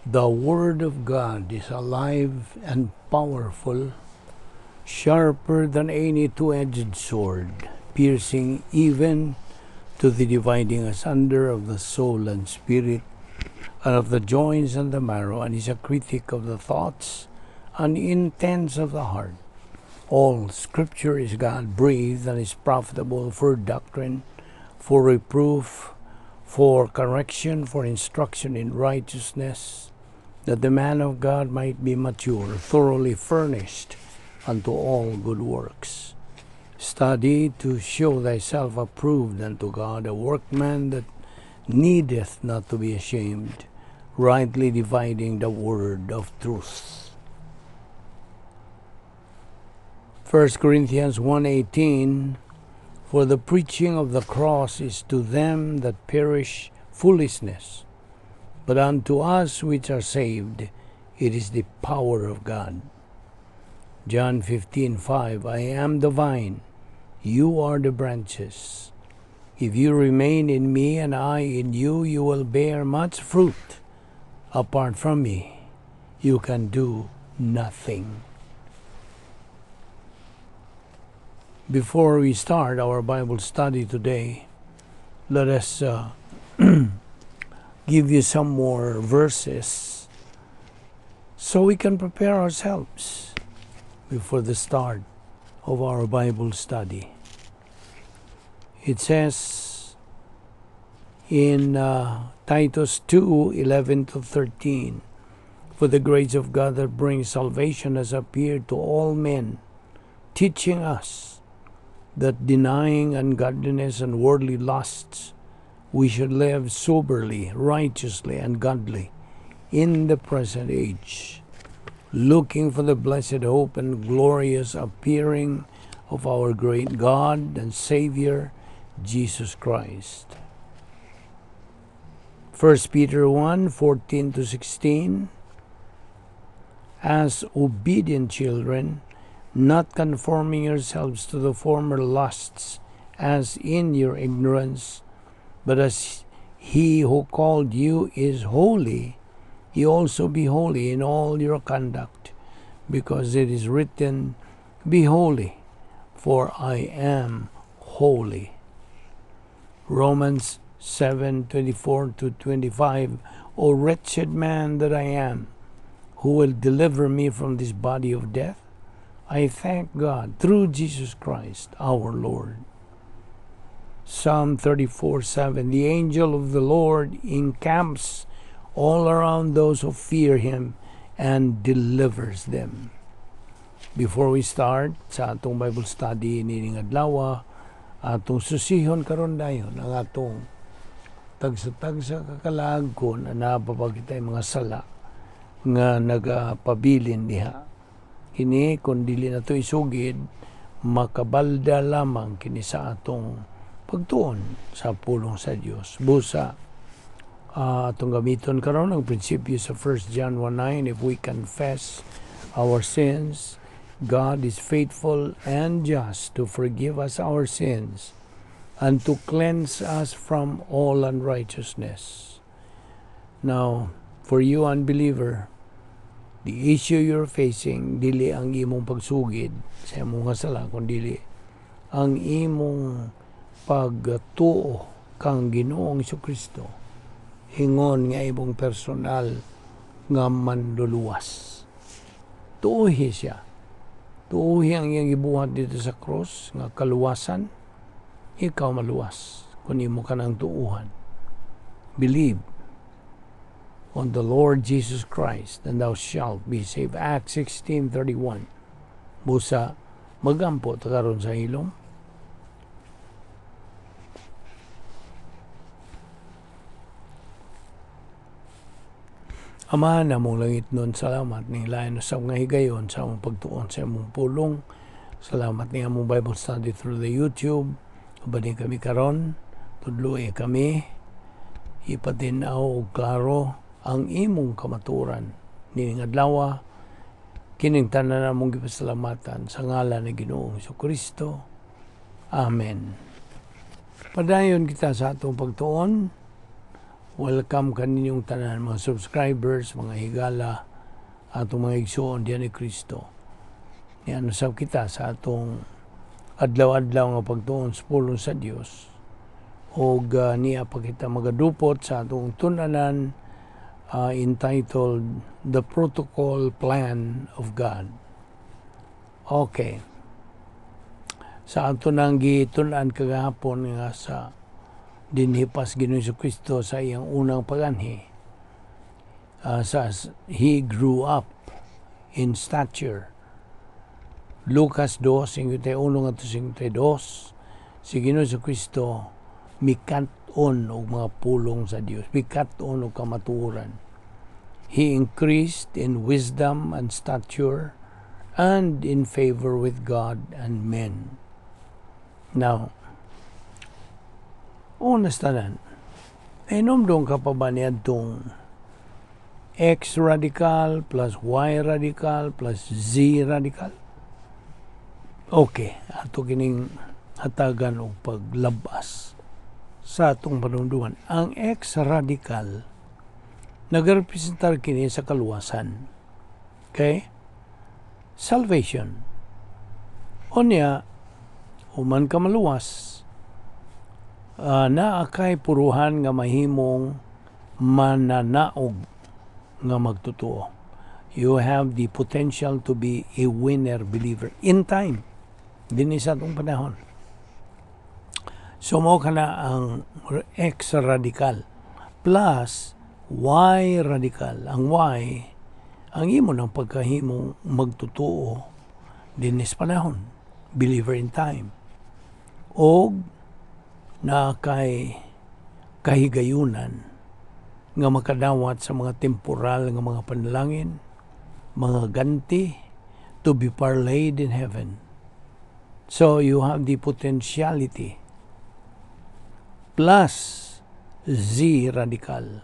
The Word of God is alive and powerful, sharper than any two-edged sword, piercing even to the dividing asunder of the soul and spirit, and of the joints and the marrow, and is a critic of the thoughts and intents of the heart. All Scripture is God-breathed and is profitable for doctrine, for reproof, for correction, for instruction in righteousness, that the man of God might be mature, thoroughly furnished unto all good works. Study to show thyself approved unto God, a workman that needeth not to be ashamed, rightly dividing the word of truth. 1 Corinthians 1:18, For the preaching of the cross is to them that perish foolishness, but unto us which are saved it is the power of God. John 15:5, I am the vine, you are the branches. If you remain in me and I in you, you will bear much fruit. Apart from me, you can do nothing. Before we start our Bible study today, let us give you some more verses so we can prepare ourselves before the start of our Bible study. It says in Titus 2:11 to 13, For the grace of God that brings salvation has appeared to all men, teaching us that denying ungodliness and worldly lusts, we should live soberly, righteously, and godly in the present age, looking for the blessed hope and glorious appearing of our great God and Savior, Jesus Christ. 1 Peter 1:14 to 16, As obedient children, not conforming yourselves to the former lusts as in your ignorance, but as he who called you is holy, ye also be holy in all your conduct, because it is written, Be holy, for I am holy. Romans 7:24 to 25, O wretched man that I am, who will deliver me from this body of death? I thank God through Jesus Christ our Lord. Psalm 34:7, The angel of the Lord encamps all around those who fear Him and delivers them. Before we start sa atong Bible study nining adlaw, atong susihon karon dayon ang atong tagsa-tagsa kakalagkon na napapagitay mga sala nga nagapabilin diha. Kini kung dili na to isugid, makabalda lamang kini sa atong pagtuon sa pulong sa Dios. Busa atong gamiton karon ang prinsipyo sa 1 John 1:9, if we confess our sins, God is faithful and just to forgive us our sins and to cleanse us from all unrighteousness. Now, for you unbeliever, the issue you're facing, dili ang imong pagsugid sa imong nga sala, kundi ang imong pagtuo kang Ginoong Kristo hingon nga imong personal nga manluluwas. Tuuhi siya. Tuuhi ang iyang gibuhat dito sa cross nga kaluwasan. Ikaw maluwas kung imo ka nang tuuhan. Believe on the Lord Jesus Christ and thou shalt be saved. Acts 16:31. Busa magampo ta karon sa hilom. Ama namong langit nun, salamat ning lain sa mga higayon sa among pagtuon sa among pulong. Salamat ning among Bible study through the YouTube. Uban kami karon, tudloe kami, ipatin-aw og klaro ang imong kamaturan. Nining adlaw, kining tanan among gipasalamatan sa ngalan ni Ginoong Kristo. Amen. Padayon kita sa atong pagtuon. Welcome kaninyong tanan, mga subscribers, mga higala, atong mga igsuon diyan ni Kristo. Yan usab kita sa atong adlaw-adlaw nga pagtuon sa pulong sa Dios. Og niya pa kita magadupot sa atong tun-anan entitled "The Protocol Plan of God." Okay. Sa ato nang gitun-an kagahapon nga sa dinhipas Ginoong Kristo sa iyang unang paganhi, sa he grew up in stature. Lucas 2:51 ngadto 52, si Ginoong Kristo mikat-on og mga pulong sa Dios, mikat-on og kamatuoran. He increased in wisdom and stature and in favor with God and men. Now, una sa tanan, hinumdom ka pa ba niadtong X radical plus Y radical plus Z radical? Okay, ato kining hatagan og paglabas sa atong panumduman. Ang X radical nagrepresentar kini sa kaluwasan. Okay? Salvation. Unya, human ka maluwas, naa kay puruhan nga mahimong mananaog nga magtotoo. You have the potential to be a winner believer in time. Dinhi sa atong panahon. So mao kana ang X radical plus Y radical. Ang Y, ang imo ng pagkahimong magtotoo dinhi sa panahon. Believer in time. Og naa kay kahigayunan nga makadawat sa mga temporal nga mga panalangin, mga ganti, to be parlayed in heaven. So you have the potentiality plus Z radical.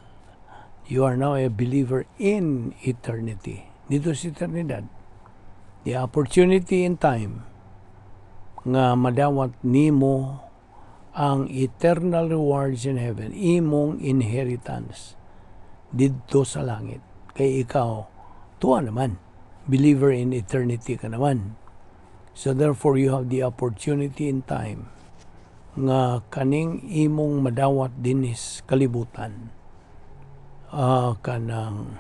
You are now a believer in eternity. Didto sa eternidad. The opportunity in time nga madawat nimo ang eternal rewards in heaven, imong inheritance didto sa langit. Kay ikaw, tuwa naman. Believer in eternity ka naman. So therefore, you have the opportunity in time nga kaning imong madawat dinis kalibutan, kanang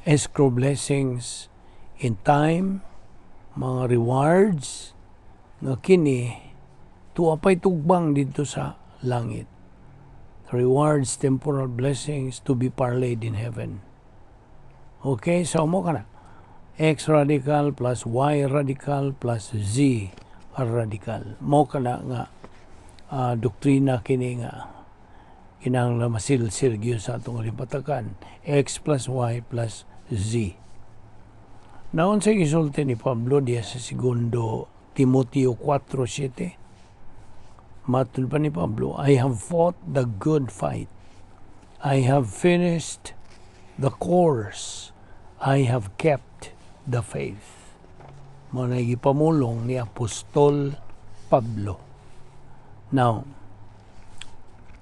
escrow blessings in time, mga rewards nga kini tuwa pa'y tugbang didto sa langit, rewards, temporal blessings to be parlayed in heaven. Okay, so mao kana X radical plus Y radical plus Z radical. Mao kana nga doktrina kini nga kinahanglan masilsil gyud sa atong kalimpatakan, X plus Y plus Z. Naon sa gisulti ni Pablo diya sa Segundo Timoteo 4:7, matul pa ni Pablo, "I have fought the good fight. I have finished the course. I have kept the faith." Mao na gipamulong ni Apostol Pablo. Now,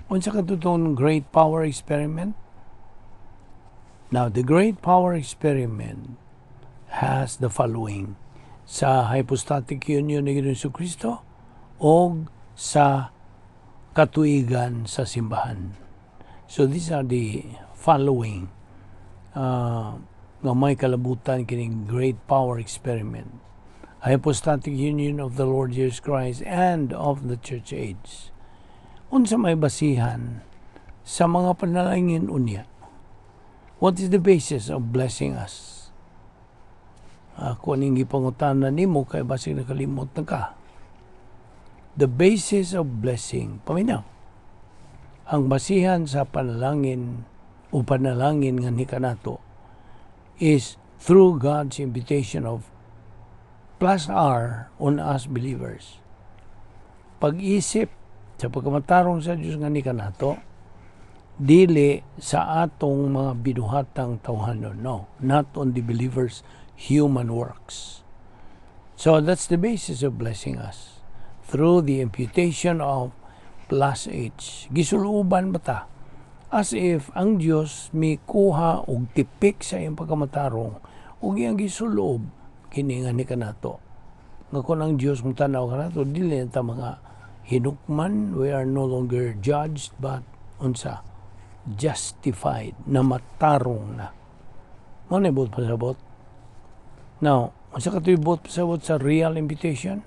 unsa katong great power experiment? Now, the great power experiment has the following: sa hypostatic union ni Ginoong Kristo o sa katuigan sa simbahan. So these are the following nga may kalabutan kining great power experiment. Hypostatic union of the Lord Jesus Christ and of the church age. Unsa may basihan sa mga panalangin unya? What is the basis of blessing us? Ako ning gipangutana nimo kay basig nakalimot na ka. The basis of blessing, paminaw. Ang basihan sa panalangin o panalangin nga ni kanato is through God's imputation of plus R on us believers. Pag-isip sa pagkamatarong sa Diyos nga ni kanato, dili sa atong mga binuhatang tawhanon. No, not on the believers' human works. So that's the basis of blessing us. Through the imputation of plus H. Gisuluban ba ta As if ang Dios mikuha og tipik sa iyang pagkamatarong ug iyang gisulob kini nga ni kanato. Nga kung ang Dios kung tanaw kanato, dili na ta mga hinukman, we are no longer judged but unsa, justified na, matarong na. Mao na buot pasabot. Now, unsa kato'y buot pasabot sa real imputation?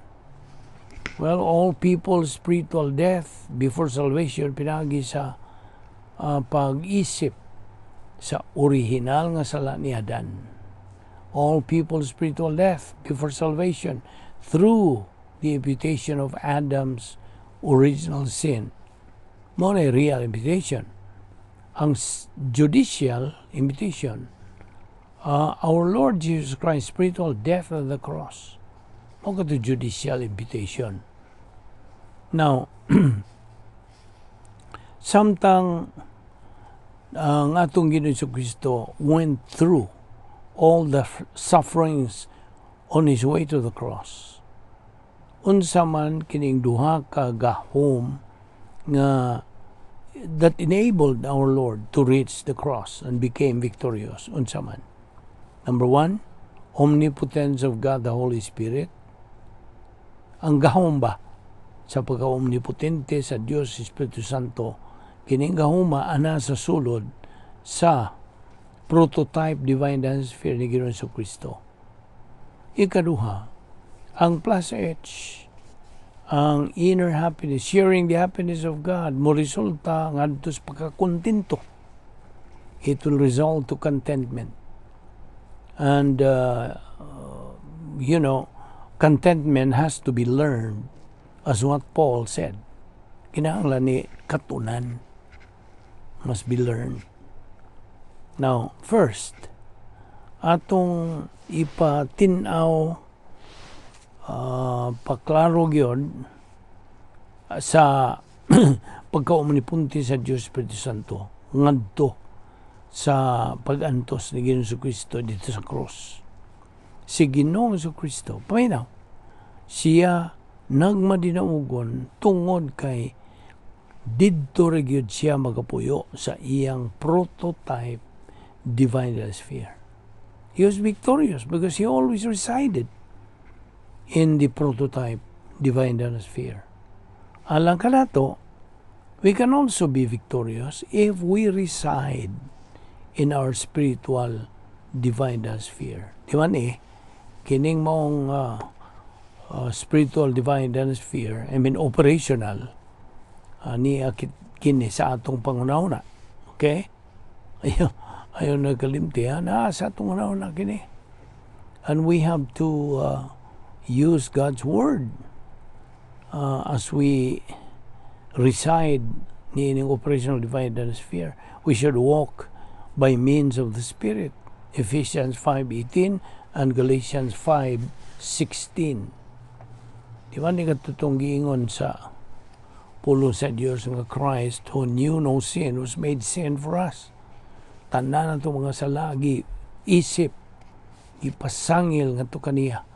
Well, all people spiritual death before salvation pinagi sa pag-isip sa original nga sala ni Adan. All people spiritual death before salvation through the imputation of Adam's original sin. Mao na real imputation. Ang judicial imputation, our Lord Jesus Christ spiritual death on the cross. Mao kato judicial imputation. Now, samtang ang atong Ginoong Kristo went through all the sufferings on his way to the cross, unsa man kining duha ka gahom nga that enabled our Lord to reach the cross and became victorious? Unsa man? Number one, omnipotence of God the Holy Spirit. Ang gahom ba sa pagka-omnipotente sa Dios Espiritu Santo, kining gahoma ana sa sulod sa prototype divine sphere ni Ginoong Kristo. Ikaduha, ang plus H, ang inner happiness, sharing the happiness of God, mo resulta ngadto sa pagkakontento. It will result to contentment. And contentment has to be learned, as what Paul said. Kinahanglan ni katunan, must be learned. Now, first, atong ipatin-aw, paklaro gyud sa pagka-omnipotente sa Diyos Espiritu Santo ngadto sa pag-antos ni Ginoong Kristo dito sa cross. Si Ginoong Kristo, paminaw, siya nagmadinaugon tungod kay didto ra gyud siya magapuyo sa iyang prototype divine sphere. He was victorious because he always resided in the prototype divine sphere. Alang kanato, we can also be victorious if we reside in our spiritual divine sphere. Di ba ni? Kining maong spiritual divine sphere, I mean operational, ni kini sa atong panghunahuna. Okay? Ayaw, ayaw nagkalimti, ha? Na sa atong hunahuna kini. And we have to use God's word as we reside in operational divine sphere. We should walk by means of the Spirit. Ephesians 5:18 and Galatians 5:16. Di ba ni katutong giingon sa pulong sa Dios nga Christ who knew no sin was made sin for us? Tanan nato mga sala isip ipasangil ngadto kaniya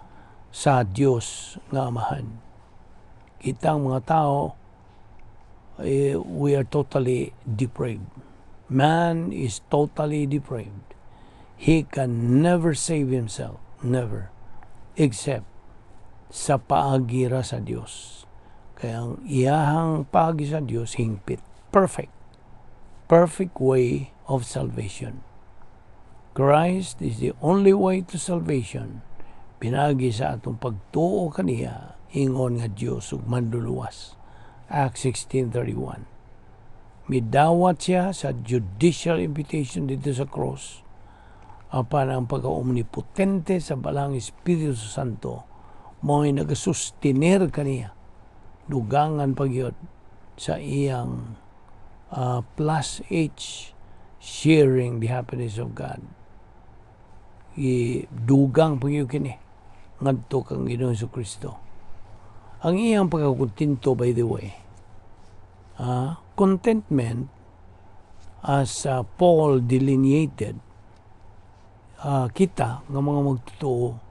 sa Dios nga Amahan. Kitang mga tao, eh, we are totally depraved. Man is totally depraved. He can never save himself, never, except sa paagi ra sa Dios. Kaya ang iyahang paagi sa Dios hingpit, perfect. Perfect way of salvation. Christ is the only way to salvation. Pinagi sa atong pagtuo kaniya, ingon nga Dios ug manluluwas. Acts 16:31. Midawat siya sa judicial imputation dito sa cross apan ang pagka-omnipotente sa Balaang Espiritu Santo mo'y nagasustiner kaniya, dugangan pa gyud sa iyang plus H, sharing the happiness of God. I dugang pa gyud kini ngadto kang Ginoong Kristo ang iyang pagkakontento. By the way, contentment, as Paul delineated, kita nga mga magtotoo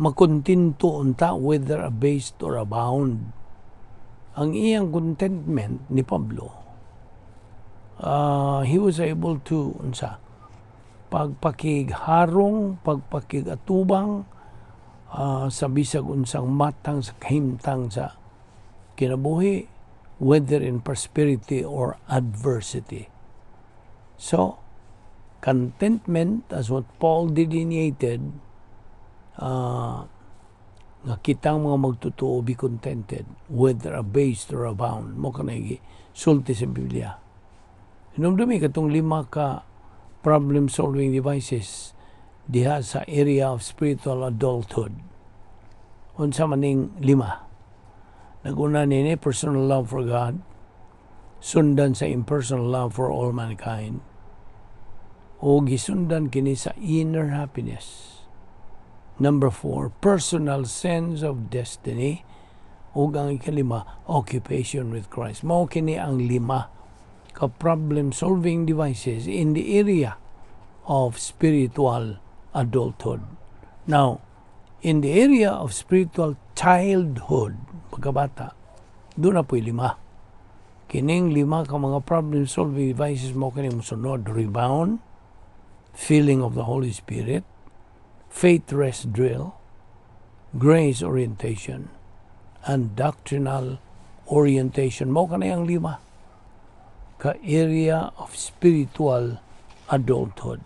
makontento unta whether abased or abound. Ang iyang contentment ni Pablo He was able to unsa pagpakigharong, pagpakigatubang sa bisag unsang matang sa kahimtang sa kinabuhi, whether in prosperity or adversity. So, contentment, as what Paul delineated, nga kitang mga magtotoo be contented, whether abased or abound. Mao kanay sulti sa Biblia. Hinumdumi katong lima ka problem solving devices diha sa area of spiritual adulthood. Unsa maning lima? Naguna nini personal love for God, sundan sa impersonal love for all mankind, o gisundan kini sa inner happiness. Number four, personal sense of destiny, ug ang ikalima, occupation with Christ. Mao kini ang lima ka problem solving devices in the area of spiritual adulthood. Now, in the area of spiritual childhood, pagkabata, duna po'y lima. Kining lima ka mga problem solving devices mao kini mosunod: rebound, filling of the Holy Spirit, faith rest drill, grace orientation, and doctrinal orientation. Mao kani ang lima ka area of spiritual adulthood.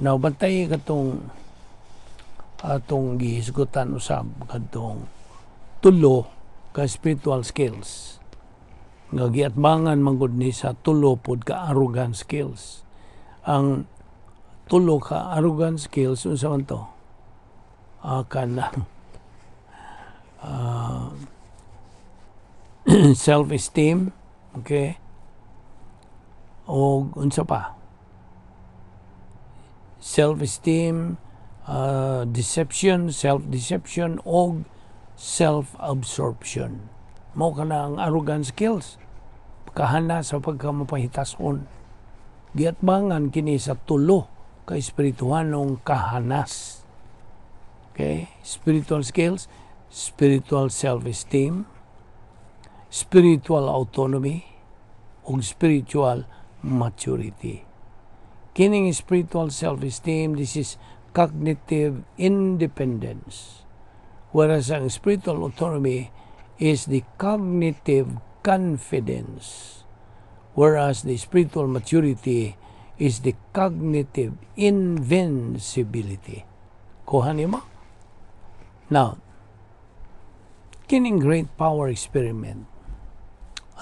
Now, bantay katong atong gihisgutan usab kadtong tulo ka spiritual skills nga giatbangan man gud ni sa tulo pod ka arrogant skills. Ang tulo ka arrogant skills, unsa man to? Kana self-esteem, okay? O unsa pa? Self-esteem, deception, self-deception, og self-absorption. Mao kana ang arrogant skills. Kahana sa pagkamapahitason. Giatbangan kini sa tulo ka espirituhanong kahanas. Okay? Spiritual skills, spiritual self-esteem, spiritual autonomy, ug spiritual maturity. Kining spiritual self-esteem, this is cognitive independence. Whereas ang spiritual autonomy is the cognitive confidence. Whereas the spiritual maturity is the cognitive invincibility. Kuha nimo? Now, kining great power experiment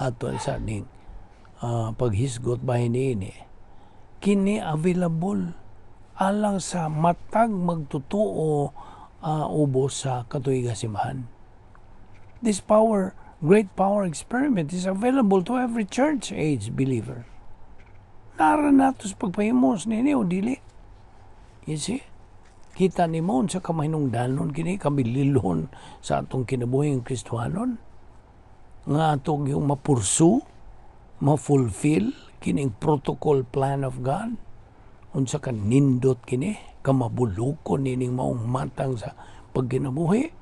ato sa ning paghisgot bahin niini, kini available alang sa matag magtotoo ubos sa katuiga simbahan. This great power experiment is available to every church age believer. Nara nato sa pagpahimos nini o dili. You see? Kita nimo sa kamahinungdanon kini, kabililhon sa atong kinabuhing Kristohanon nga atong yung ma-pursue, ma-fulfill kining protocol plan of God. Unsa ka nindot kini, kamabulukon nining maong matang sa pagkinabuhi.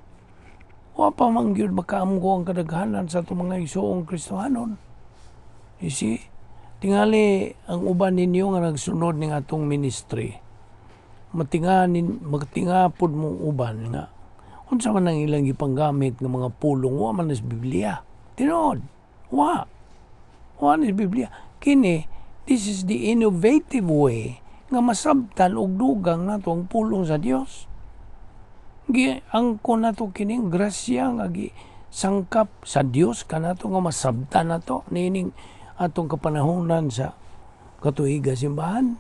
Wa pa man gyud makaamgo ang kadaghanan sa atong mga igsoong Kristohanon. You see? Tingali ang uban ninyo nga nagsunod ning atong ministry, matinga nin magtinga pud mo uban nga unsa man ang ilang gipanggamit nga mga pulong, wa man sa Biblia. Tinuod. Wa. Wa ni Biblia. Kini, this is the innovative way nga masabtan og dugang nato ang pulong sa Dios. Gi angkon nato kining grasya nga gi sangkap sa Dios kanato nga masabtan nato niining atong kapanahonan sa katuiga simbahan.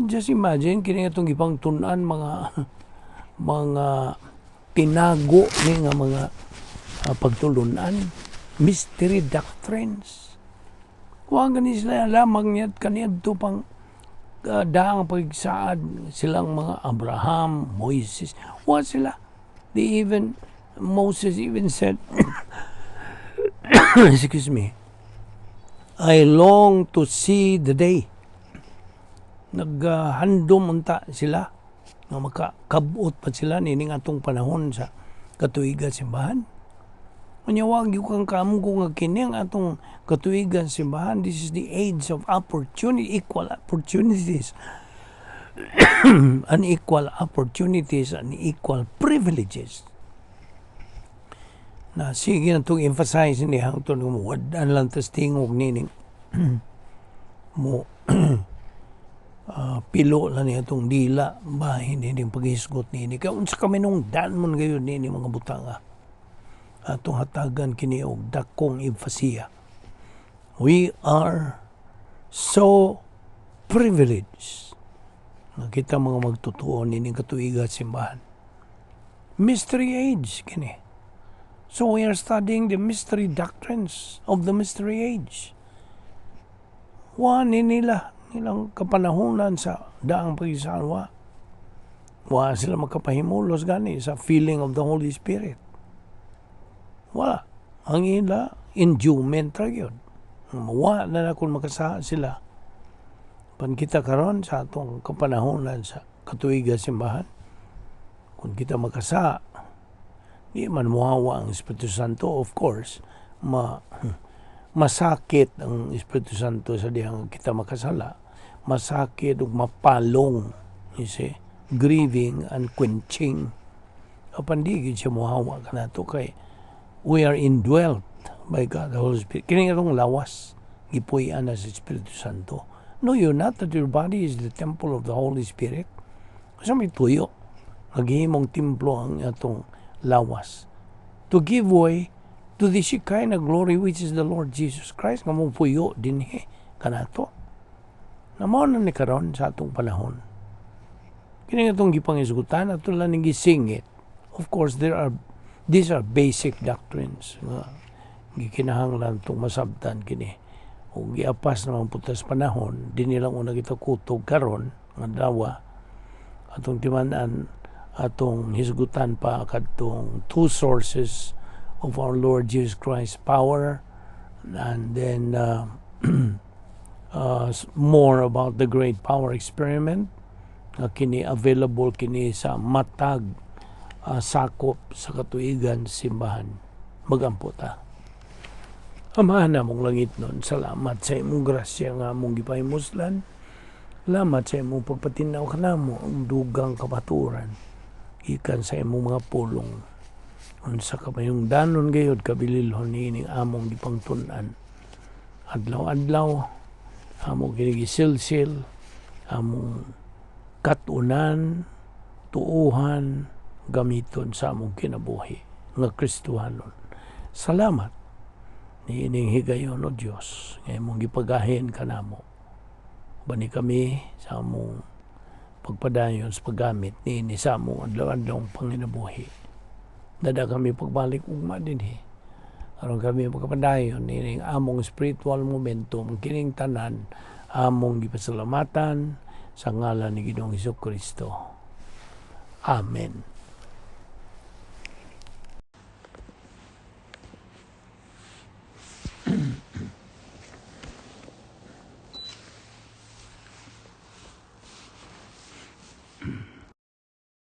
Just imagine kini atong gipangtun-an, mga tinago ni nga mga pagtulunan, mystery doctrines. Wa gani sila lamang niya kaniadto pang daang pagsaad silang mga Abraham, Moises. Wa sila. They even Moses even said, excuse me, "I long to see the day." Naghandom unta sila nga makakabot pa sila nining atong panahon sa katuiga simbahan. Unya wa gyud kang kaamgo nga kini ang atong katuigan simbahan. This is the age of opportunity, equal opportunities and equal opportunities and equal privileges. Na sige na itong emphasize ni hangtod mo wad-an lang tas tingog nining mo pilo lang niya itong dila bahin nining paghisgot nini kaya unsa kami nung dan mon gayud nini mga butanga, atong hatagan kini og dakong emphasia. We are so privileged nga kita mga magtutuo nining katuiga at simbahan. Mystery age kini, so we are studying the mystery doctrines of the mystery age. Wa ni nila nilang kapanahonan sa daang pag-isaan, wa. Wa sila makapahimulos gani sa feeling of the Holy Spirit. Wala. Ang ila, endowment ra gyud. Wa na na kung makasala sila. Pan kita karon sa atong kapanahonan sa katuiga simbahan, kung kita makasa, di man muhawa ang Espiritu Santo, of course, masakit ang Espiritu Santo sa dihang kita makasala, masakit ug mapalong, you see, grieving and quenching. Apan di gyud siya muhawa kanato kay we are indwelt by God the Holy Spirit. Kini atong lawas gipuy-an na sa Espiritu Santo. Know you not that your body is the temple of the Holy Spirit? Kasi may tuyo. Naghihimong templo ang atong lawas. To give way to the Shekinah glory, which is the Lord Jesus Christ, nga mo puyo dinhi kanato. Na mao na ni karon sa atong panahon. Kini atong gipangisgutan, ato lang ning gisingit. Of course, there are these are basic doctrines nga gikinahanglan itong masabtan kini. Ug giapas naman punta sa panahon, di nilang una kita kutog karon nga dawa atong timan-an, atong hisgutan pa kadtong two sources of our Lord Jesus Christ's power and then more about the great power experiment nga kini available kini sa matag sakop sa katuigan simbahan. Magampo ta. Amahan namong langitnon, salamat sa imong grasya nga among gipahimuslan. Salamat sa imong pagpatinaw kanamo ang dugang kamatuoran gikan sa imong mga pulong. Unsa ka danon gayud kabililhon niining among gipangtun-an. Adlaw-adlaw among kini gisilsil, among katunan, tuuhan, gamiton sa among kinabuhi nga Kristohanon. Salamat niining higayon, o Dios, nga imong gipagahin kanamo. Bani kami sa among pagpadayon sa paggamit niini sa among adlaw-adlaw panginabuhi. Dada kami pagbalik ugma dinhi aron kami magpadayon niining among spiritual momentum. Kining tanan among gipasalamatan sa ngalan ni Ginoong Hesus Kristo. Amen.